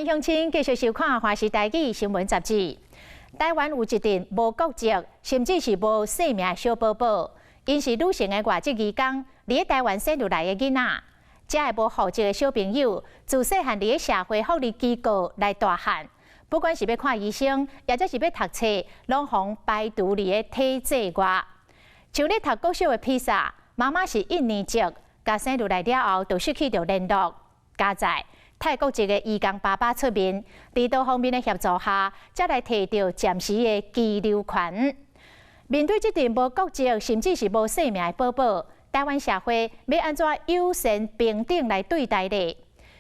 鄉親繼續收看《華視台語新聞雜誌》。台灣有一陣無國籍，甚至是無姓名的小寶寶，𪜶是女性的外籍移工，佇咧台灣生落來的囡仔。這个無戶籍的小朋友，自細漢佇咧社會福利機構來大漢，不管是欲看醫生，抑者是欲讀冊，攏予排除佇咧體制外。像咧讀國小的披薩，媽媽是印尼籍，共生落來了後，就失去著聯絡。佳哉泰國籍的移工爸爸出面，佇多方面的協助下，才來提著暫時的居留權。面對這陣無國籍，甚至是無姓名的寶寶，台灣社會欲按怎友善平等來對待呢？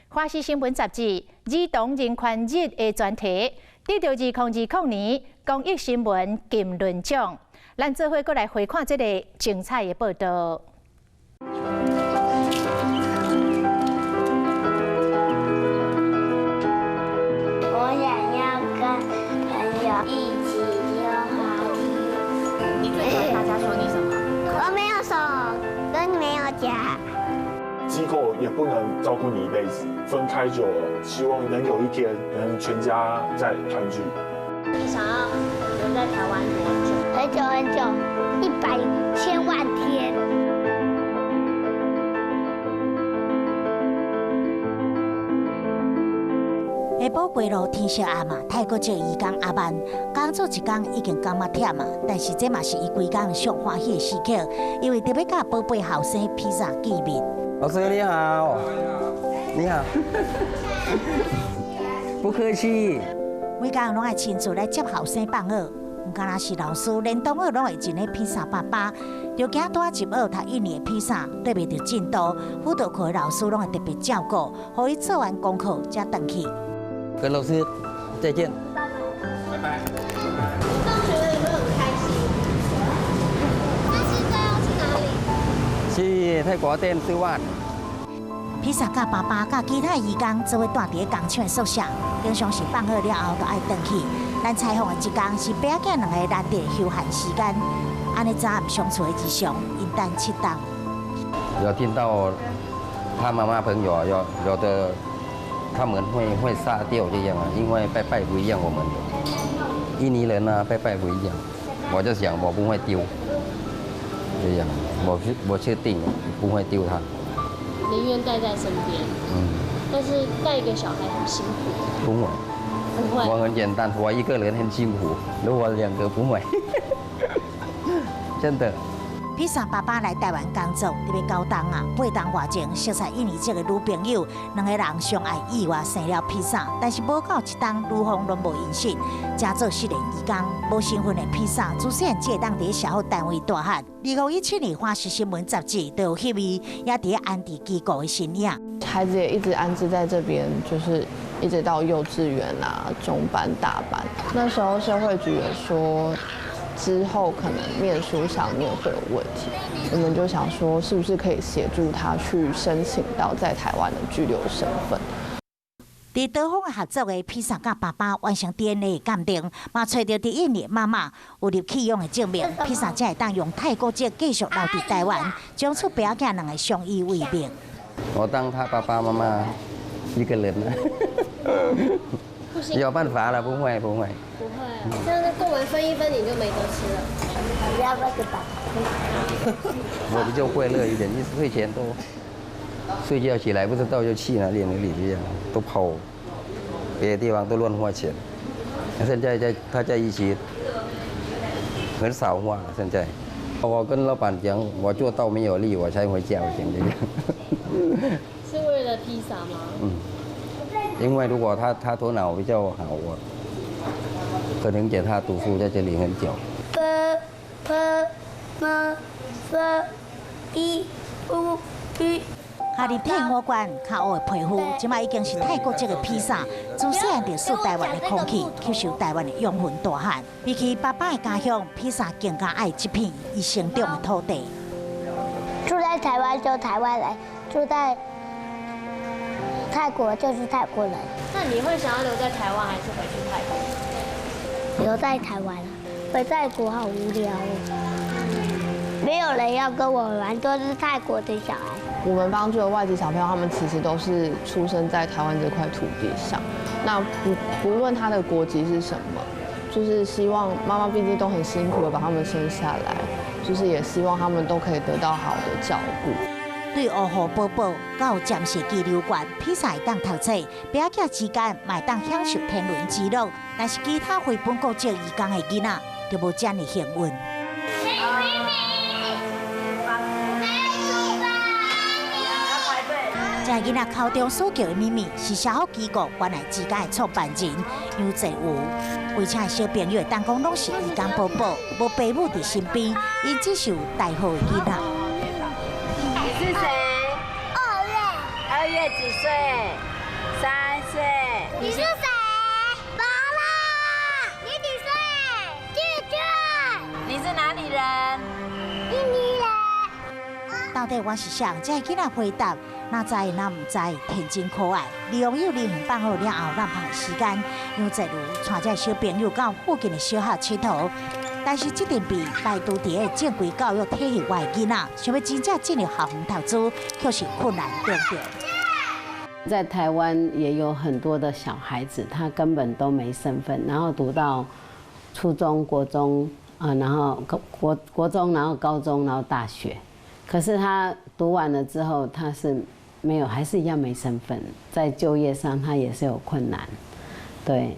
華視新聞雜誌兒童人權日的專題，得著2020年公益新聞金輪獎。咱做伙閣來回看這个精彩的報導。我想要跟朋友一起溜滑梯。你最喜歡大家說你什麼？我沒有手，跟沒有腳。機構也不能照顧你一輩子，分開久了，希望能有一天能全家再團聚。你想要留在台灣多久？很久很久，100千萬天。下晡歸路天色暗啊，泰國籍移工阿曼工作一工已經感覺忝啊，但是這嘛是伊規工上歡喜的時刻，因為著欲佮寶貝後生披薩見面。老師你好，你好，不客氣。每工攏愛親自來接後生放學，毋敢若是老師，連同學攏會認得披薩爸爸。就驚拄仔入學讀印尼的披薩對袂著進度，輔導課的老師攏會特別照顧，予伊做完功課才轉去。跟老師再見。拜拜。放學了有沒有很開心？那現在要去哪裡？去泰國店吃飯。披薩佮爸爸佮其他移工做伙蹛佇咧工廠的宿舍，經常是放學了後就愛轉去。咱採訪的這工是爸仔囝兩个難得休閒時間，按呢早暗相處的日常，𪜶等7冬。有聽到他媽媽朋友有的他們會殺掉這樣啊，因為拜拜不一樣，我們的印尼人啊拜拜不一樣，我就想我不會丟，這樣我確定不會丟他。寧願帶在身邊，但是帶一個小孩很辛苦。不會，不會。我很簡單，我一個人很辛苦，如果兩個不會，真的。披薩爸爸來台灣工作，特別9冬啊，8冬外前熟識印尼籍的女朋友，兩个人相愛意外生了披薩，但是無夠一冬，女方攏無音訊，才做失聯移工，無身份的披薩，自細漢只會當佇社福單位大漢。2017年華視新聞雜誌就有翕伊，也佇安置機構的身影。孩子也一直安置在這邊，就是一直到幼稚園啊、中班、大班。那時候社會局也說，之後可能念書上面會有問題，我們就想說，是不是可以協助他去申請到在台灣的居留身份？佇多方合作的披薩佮爸爸完成 DNA 鑑定，嘛揣著佇印尼媽媽有入棄養的證明，披薩才會當用泰國籍繼續留佇台灣，從此爸仔囝兩个相依為命。我當他爸爸媽媽一個人啊，有辦法了，不會不會。不會啊，這樣貢丸分一分你就沒得吃了。不要那個爸爸。我比較快樂一點，一睡前都睡覺起來不知道就去哪裡哪裡這樣，都跑別的地方都亂花錢。現在在他在一起很少花，現在我跟老闆講，我做到沒有力，我才回家，我講這樣。是為了披薩嗎？嗯，因為如果他頭腦比較好，我可能給他讀書在這裡很久。 B P M F I U U。加入體五官、較烏的皮膚，這擺已經是泰國籍的披薩，自細漢就吸台灣的空氣，吸收台灣的養分大漢。比起爸爸的家鄉，披薩更加愛這片伊成長的土地。住在台灣就台灣人，住在泰國就是泰國人。那你會想要留在台灣，還是回去泰國？留在台灣，回泰國好無聊哦，沒有人要跟我玩，都是泰國的小孩。我們幫助的外籍小朋友，他們其實都是出生在台灣這塊土地上。那不論他的國籍是什麼，就是希望媽媽畢竟都很辛苦的把他們生下來，就是也希望他們都可以得到好的照顧。對烏戶寶寶到暫時羈留館，比賽會當讀冊，爸仔之間嘛會當享受天倫之樂。但是其他非本國籍移工的囡仔就無遮爾幸運。這囡仔口中所叫的咪咪，是社福機構關愛之家的創辦人楊濟武。圍車的小朋友，當講攏是移工寶寶，無爸母佇身邊，𪜶只是有代號的囡仔。你是誰？二月。2月幾歲？3歲。你是誰？寶拉。你幾歲？舅舅。你是哪裡人？印尼人。到底我是誰？這个囡仔回答，哪知哪毋知，天真可愛。利用幼兒園放好了後，湳放的時間，楊濟如帶這小朋友到附近的小學𨑨迌。但是這陣被排除佇个正規教育體系外的囡仔，想欲真正進入校園讀書，卻是困難重重。在台灣也有很多的小孩子，他根本都沒身份，然後讀到初中、國中啊，然後國中，然後高中，然後大學，可是他讀完了之後，他是沒有，還是一樣沒身份，在就業上他也是有困難，對，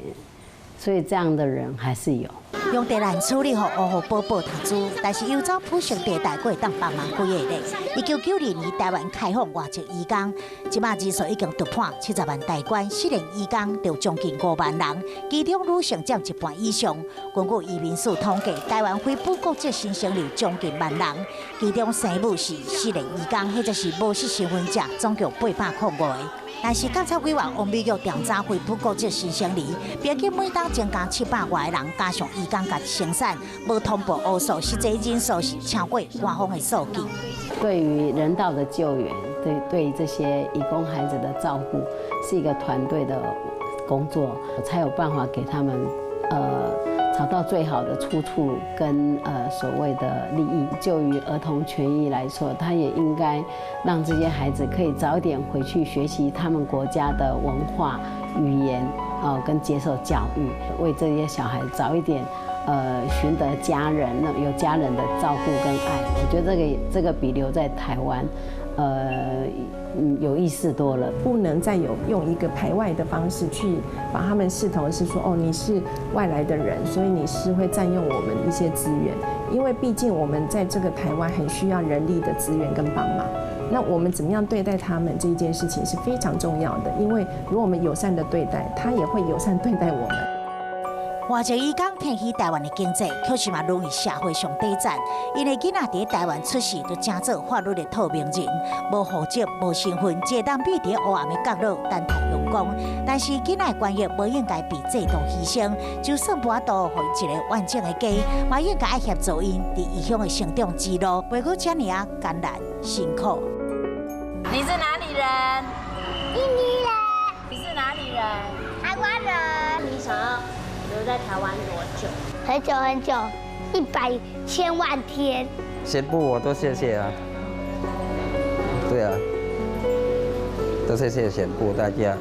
所以這樣的人還是有。用地難處理，予烏戶寶寶讀書，但是游走灰色地帶，閣會當幫忙幾个咧。1992年台灣開放外籍移工，這馬人數已經突破70萬大關，失聯移工就將近5萬人，其中女性佔一半以上。根據移民署統計，台灣非本國籍新生兒將近萬人，其中生母是失聯移工，或者是無實身份者，總共805個。但是監察委員王美玉調查非本國籍新生兒，平均每冬增加700外個人，加上移工家己生產，無通報烏數，實際人數是超過官方的數據。對於人道的救援，對這些移工孩子的照顧，是一個團隊的工作，才有辦法給他們找到最好的出處跟所謂的利益。就於兒童權益來說，他也應該讓這些孩子可以早點回去學習他們國家的文化、語言啊，跟接受教育，為這些小孩早一點尋得家人，那有家人的照顧跟愛。我覺得這個比留在台灣有意思多了。不能再有用一個排外的方式去把他們視同是說，哦，你是外來的人，所以你是會佔用我們一些資源。因為畢竟我們在這個台灣很需要人力的資源跟幫忙。那我們怎麼樣對待他們這一件事情是非常重要的，因為如果我們友善的對待，他也會友善對待我們。外籍移工撐起台灣的經濟，卻是嘛淪為社會上底層。𪜶的囡仔佇台灣出世，就成做法律的透明人，無戶籍、無身份，只會當避佇黑暗的角落等待陽光。但是囡仔的權益無應該被制度犧牲，就算無法度予𪜶一個完整的家，嘛應該愛協助𪜶佇異鄉的成長之路，袂閣遮爾仔艱難辛苦。你是哪裡人？印尼人。你是哪裡人？台灣人。你想要留在台灣多久？很久很久，100千萬天。全部我都謝謝啊。對啊，都謝謝全部大家。